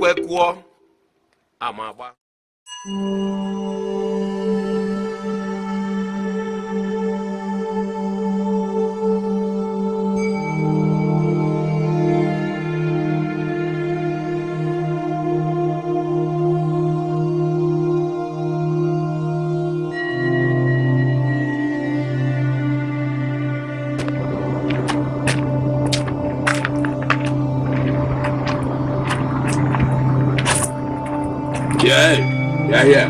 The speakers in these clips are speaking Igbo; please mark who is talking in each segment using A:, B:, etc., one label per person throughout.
A: Ekwe kụọ, ama agba. Yeah, yeah.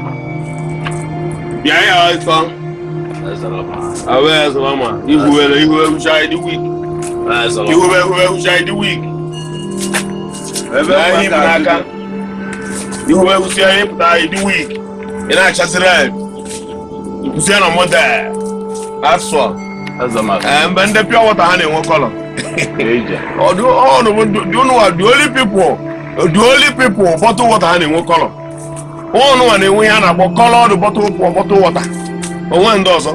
A: Bịa ya ọsọ. Awe salama. Ihuwere ihuwe hucha dị weak. Ihuwe ihuwe hucha dị weak. Ebe ahụ ibu n'aka. Ihuwe hucha ihe pụtara dị weak. Ị na-achasị red. Nkwụsị na model. Asọ. Mgbe ndị pure water ha na-enwe colour. Ọdụ ọnụ dị unu the only people, the only people bottle water ha na-enwe colour. Ụnụ nwa na-enwe ihe a na-akpọ colored bottle water. Onwe ndị ọzọ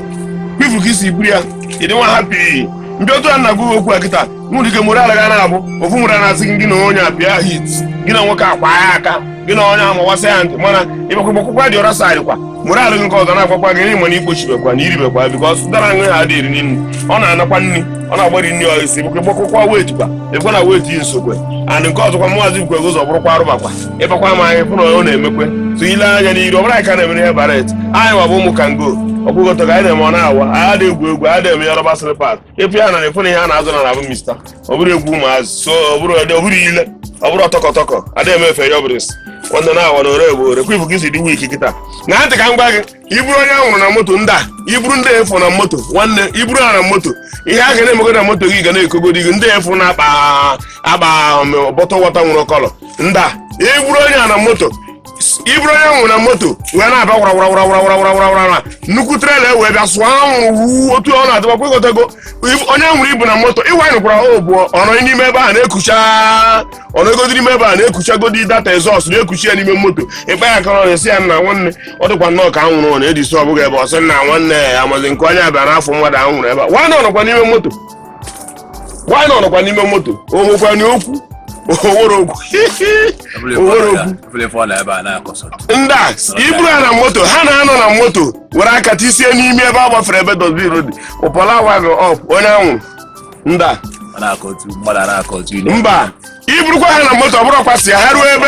A: kwifu ka isi buru ya ịdị nwa happy. Ndị otu a na-agụ okwu a kịta nwere ike mụrụ ala na-abụ ofu mụrụ na-asị gị na onye apịa hit gị na nwoke akwa ya aka gị na onye amawasị ya ntị, mana ịgbakwụkwọ dị ọra side kwa mụrụ alụ gị nke ọzọ na-agwakwa gị n'ịma na ikpochibekwa na iribekwa, because dara aṅụ ha adịrị nri, ọ na-anakwa nri, ọ na-agbari nri ọisi bụkwa ịgbakwụkwọ weight kwa ịkwa na weight yi nsokwe. And nke ọzọkwa, mụazị bukwe ụzọ bụrụkwa arụbakwa ịbakwa ma anyị fụ na ọ na-emekwe so ile anya n'iru ọ bụrụ anyị ka na-emere ihe baret anyị nwa bụ ụmụ kango ọkwụgoto ka anyị na-eme ọ na-awa anyị adị egwu egwu anyị na-eme ya rọba slippers ịpụ ya na ịfụ na ihe a na-azụ na na-abụ mista ọ bụrụ egwu ụmụazị so ọ bụrụ ile ọ bụrụ ọtọkọtọkọ adịghị eme efe ya ọ bụrụ nwanne na-awa na ore bụ ore kwifu ka isi dị weak kịta na ntị ka m gwa gị. Iburu onye ahụrụ na moto ndị a, iburu ndị efu na moto nwanne, iburu ha na moto, ihe a ga na-emego na moto gị ga na-ekogodi gị. Ndị efu na-akpa akpa bottle water nwere colour ndị a, iburu onye a na moto, iburu onye nwụrụ na moto wee na-abịa wara wara wara wara wara wara wara wara, nnukwu trailer wee bịa sụọ anwụrụ wuo otu ọ na-adịbakwa ịghọtago. Onye nwụrụ ibu na moto ịwanyụkwara o bụ ọnọ n'ime ebe a na-ekucha ọnọgodi n'ime ebe a na-ekuchagodi data exhaust na-ekuchi ya n'ime moto. Ịkpa ya aka ọ na-esi ya nna nwanne, ọ dịkwa nnọọ ka anwụrụ ọ na-edisi ọ bụghị ebe ọ sị nna nwanne ya amazi nke onye abịa n'afọ mmadụ anwụrụ ebe a. Nwanne ọ nọkwa n'ime moto, nwanne ọ nọkwa n'ime moto, o nwekwa okwu owere okwu owere okwu. Ndị a iburu ha na moto, ha na-anọ na moto were aka tisie n'ime ebe a gbafere ebe dustbin dị ụpọla awa gị ọp onye anwụrụ ndị a. Mba, iburukwa ha na moto ọ bụrụkwa si ha ruo ebe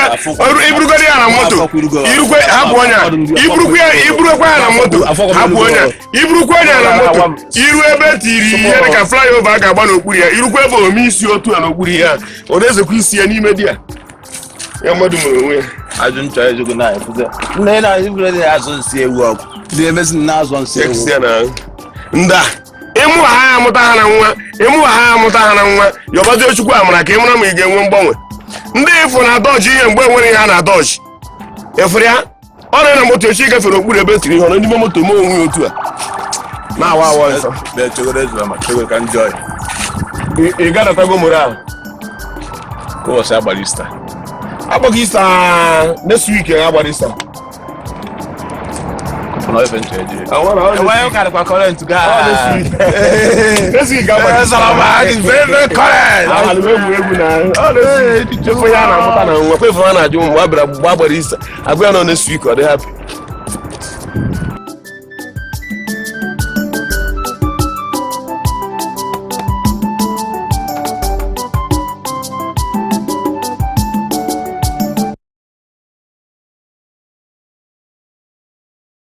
A: iburugodi ya na moto irukwe hapụ onye a iburukwa ya iburukwa ya na moto hapụ onye a iburukwa onye a na moto iru ebe tiri ihe dịka flyover a ga-agba n'okpuru ya, irukwa ebe ome isi otu a n'okpuru ya, ọ na-ezekwa isi ya n'ime di ya ya mmadụ nwere onwe ya.
B: Ajụ nchọ ejugo na efuze nne na ibure dị azụ nsị ewu ọgwụ ndị emezi na azụ nsị ewu.
A: Esi ya na ndị a ịmụ ha ya amụta ha na nwa, ịmụ ha ya amụta ha na nwa, yọbazie Chukwu amara ka ị mara ma ị ga-enwe mgbanwe. Ndị ịfụ na dọji ihe mgbe enwere ihe a na dọji efere ya ọ na na moto echi gafere okpuru ebe tiri ihe ọ nọ n'ime moto mee onwe ya otu a na-awa awa nsọ.
B: Bịa chegoro ezu ma chegoro ka njọ ya.
A: Ị gadatago moral.
B: Ka ụbọchị agbara Easter.
A: Agbaghị Easter next week ya agbara Easter.
B: Kụpụ na ife nchọ eji. Enweghị ụka dịkwa current gaa.
A: Next week agbara Easter.
B: Very very current.
A: Abalị m egwu egwu na ọ na-esi efe ya na-amụta na nwa kwefu ha na-ajụ mgbe a bịara mgbe a gbara Easter agwa ya nọ next week ọ dị happy.